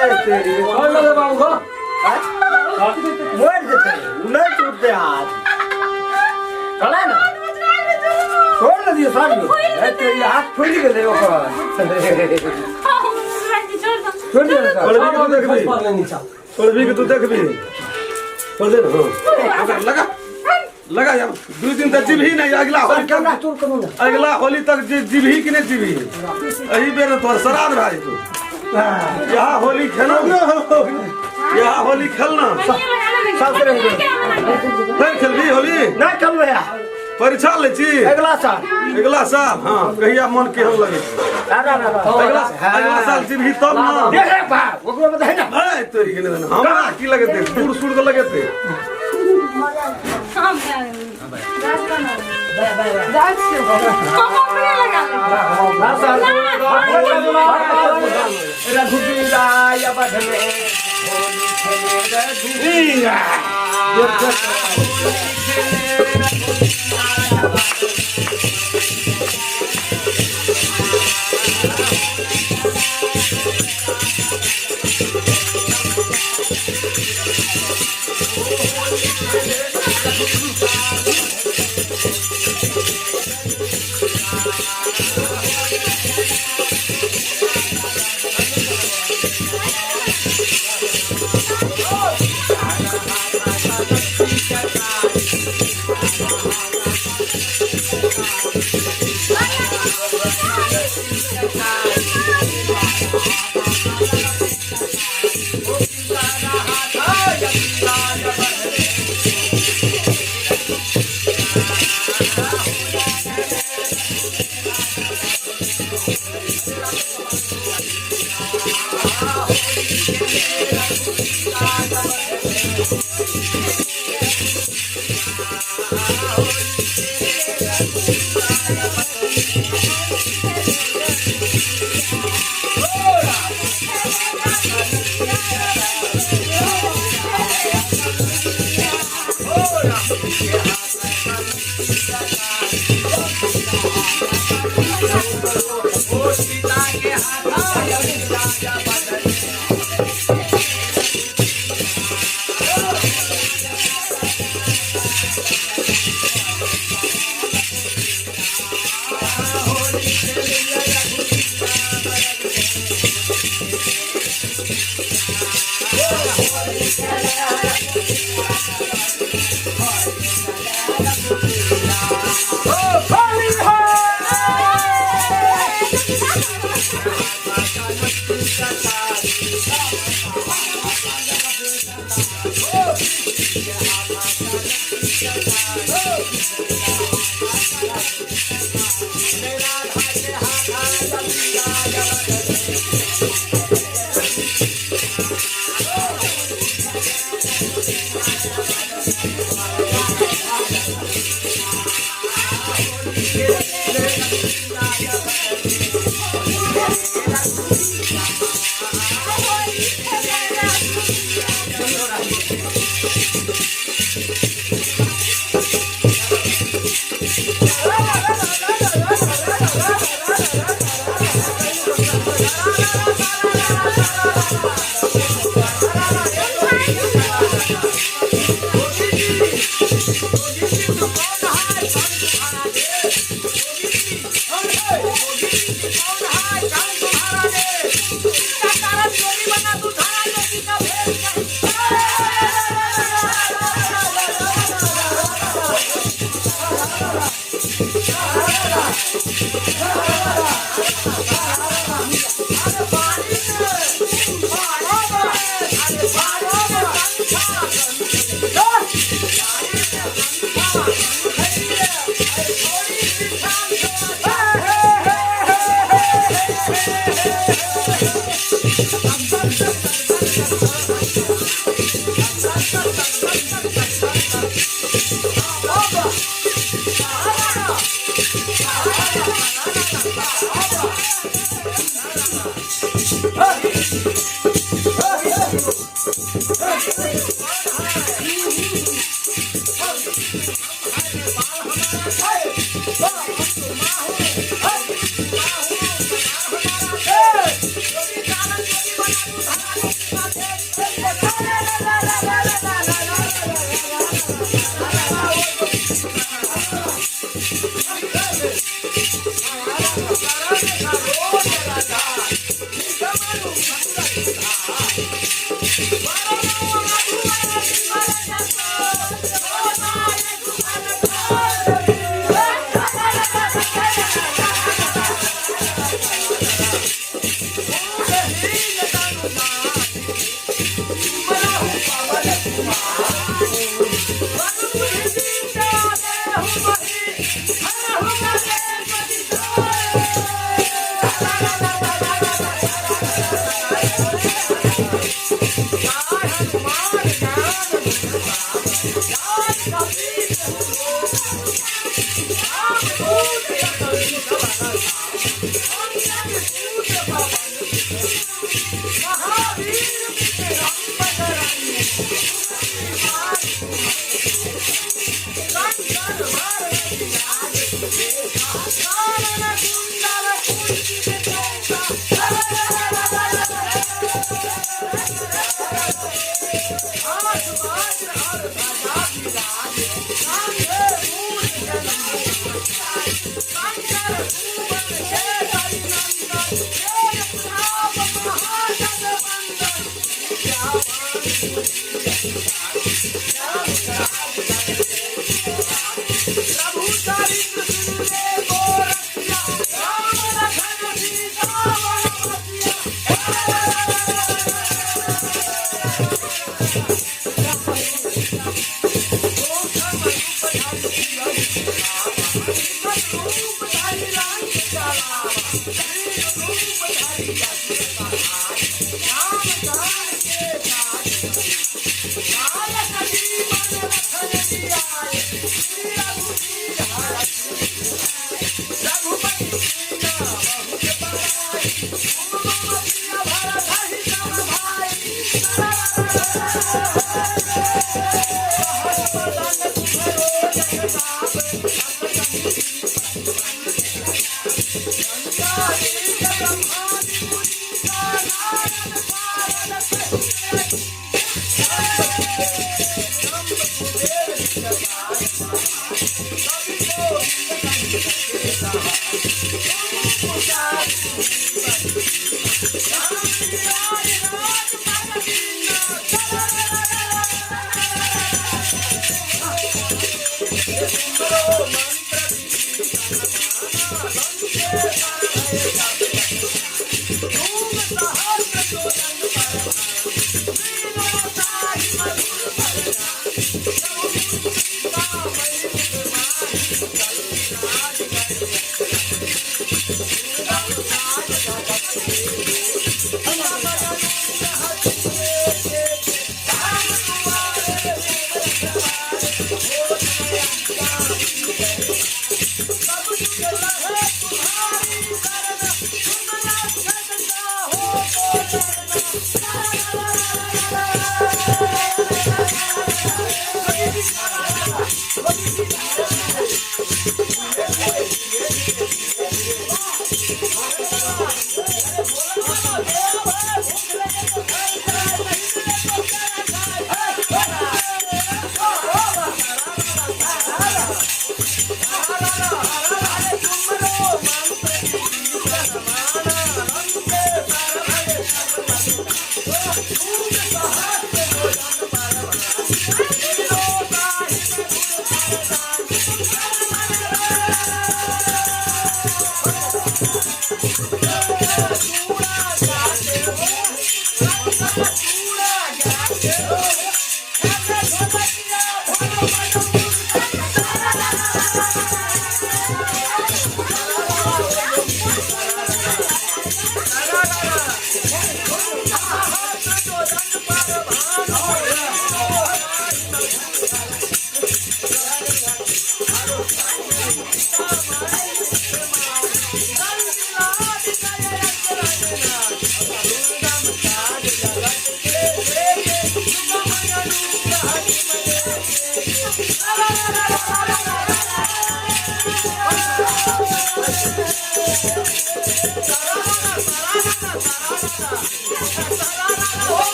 तेरी कौन लगे बाबू को मोड़ देते नहीं टूटते हाथ चला ना छोड़ ना दियो सारी ए तेरी हाथ फूल गेलै ओकर छोड़ दियो ना छोड़ दियो, देखबी। पड़ले नीचा छोड़बी कि तू देखबी छोड़ दे ना लगा लगा यार दू दिन तक जीबही नहीं अगला होली केना तक तोड़ करू ना अगला होली तक जीबही कि नहीं जीबही एही बेर तोहर श्राद्ध भए जेतौ यहाँ होली खेलना यहाँ होली खेलना सब रह गेल। फेर खेलबी होली नहीं खेलबै परीक्षा लै छी अगला साल अगला साल हाँ कहिया मन केहन लगे अरे अरे अगला अगला साल जीबही तब ना देख रे बा ओकरो में है ना ए तोरी के नहीं हमरा की लगेते बूढ़ सूढ़ के लगेते रघुवीरा अवध में होली खेले रघुवीरा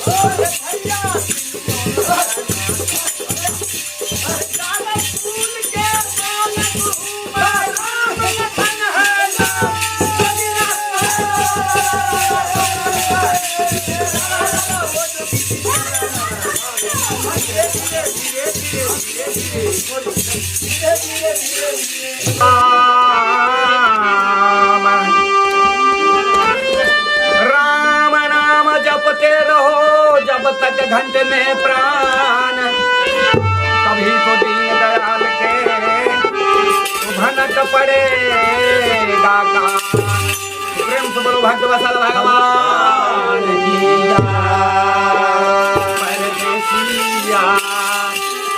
अरे राम राम नाम जपते रहो जब तक घंट में प्राण, तभी तो दीन दयाल के भनक पड़ेगा कान। प्रेम से बोलो भक्त वत्सल भगवान की जय। परदेसिया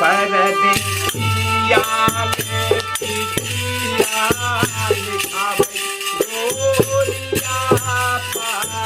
परदेसिया लेकिया लिखावे गोरिया परदेसिया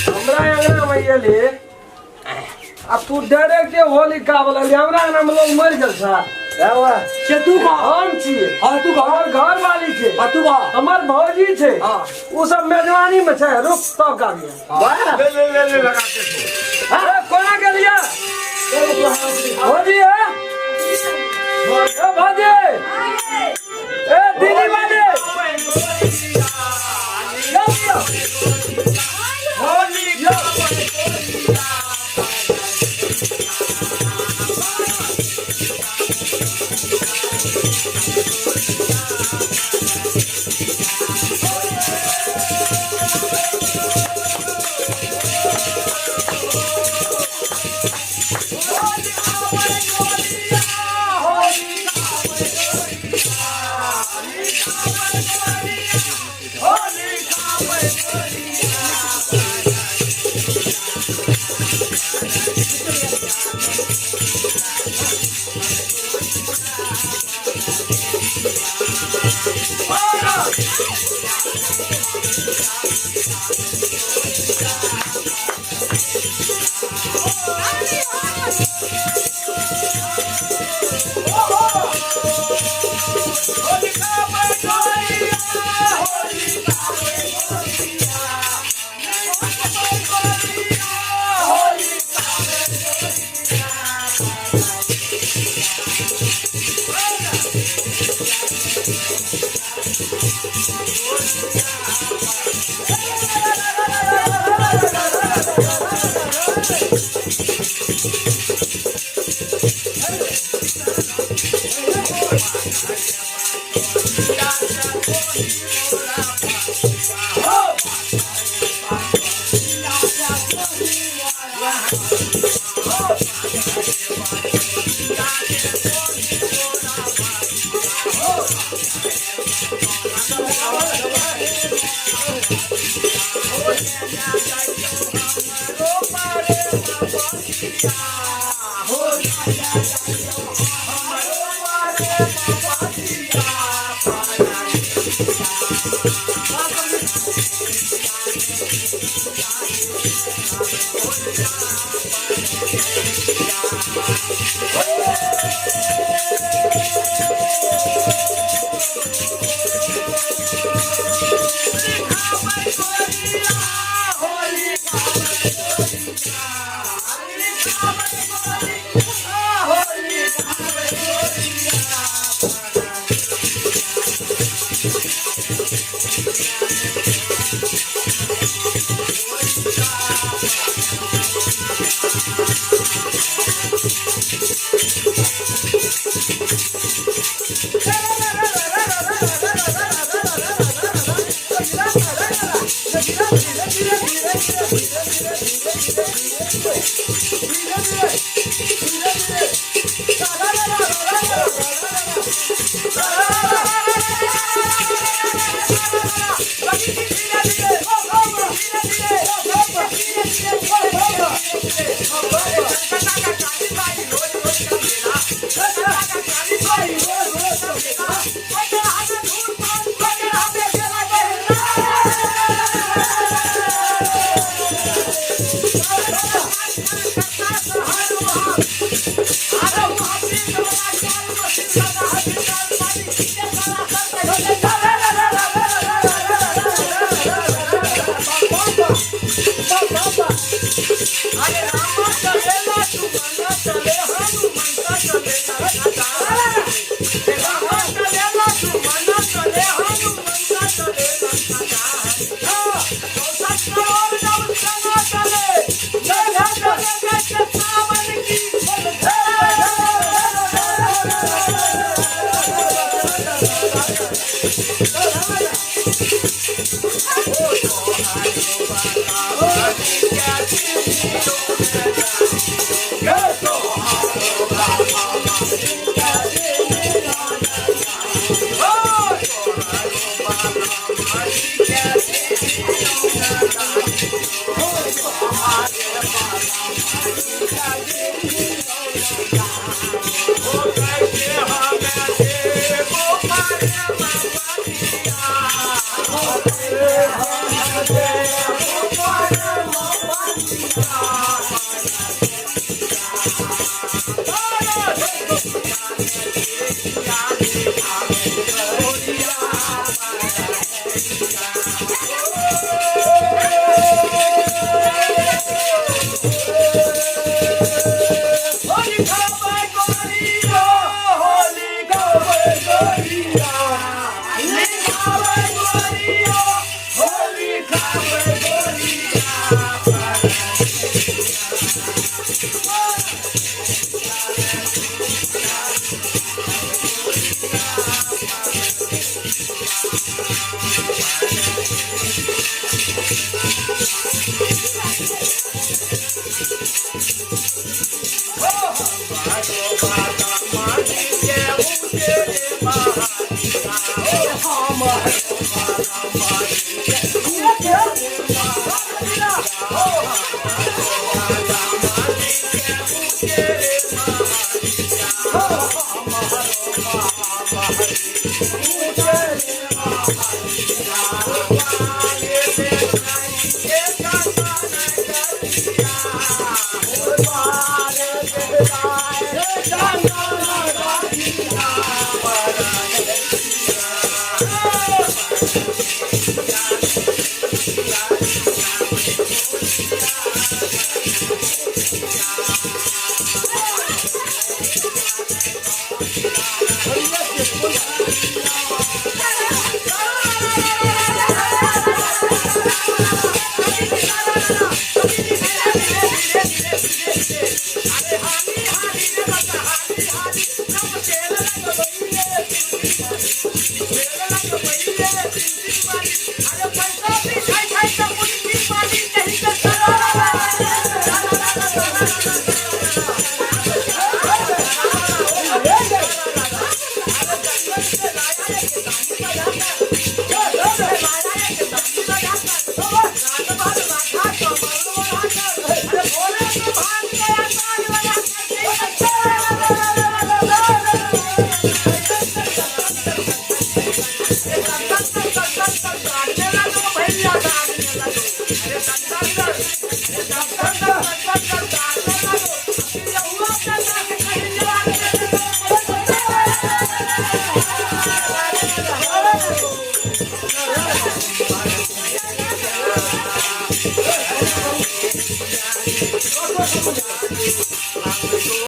हमरा अंगना में एली आ तू डायरेक्ट होली गाबऽ लगली। हमरा अंगना में लोग मरि गेल छा। से तू कह। हम छियै। हाँ, तू कह। हमर घर वाली छै। हाँ, तू कह। हमर भौजी छै। हाँ। ओ सब मेजबानी में छै। रुक तब गाबियै। वाह। ले ले ले ले लगा के छो। ए, कोना गेलियै भौजी? हे ए भौजी, ए दीदी वाली, जाओ, जाओ।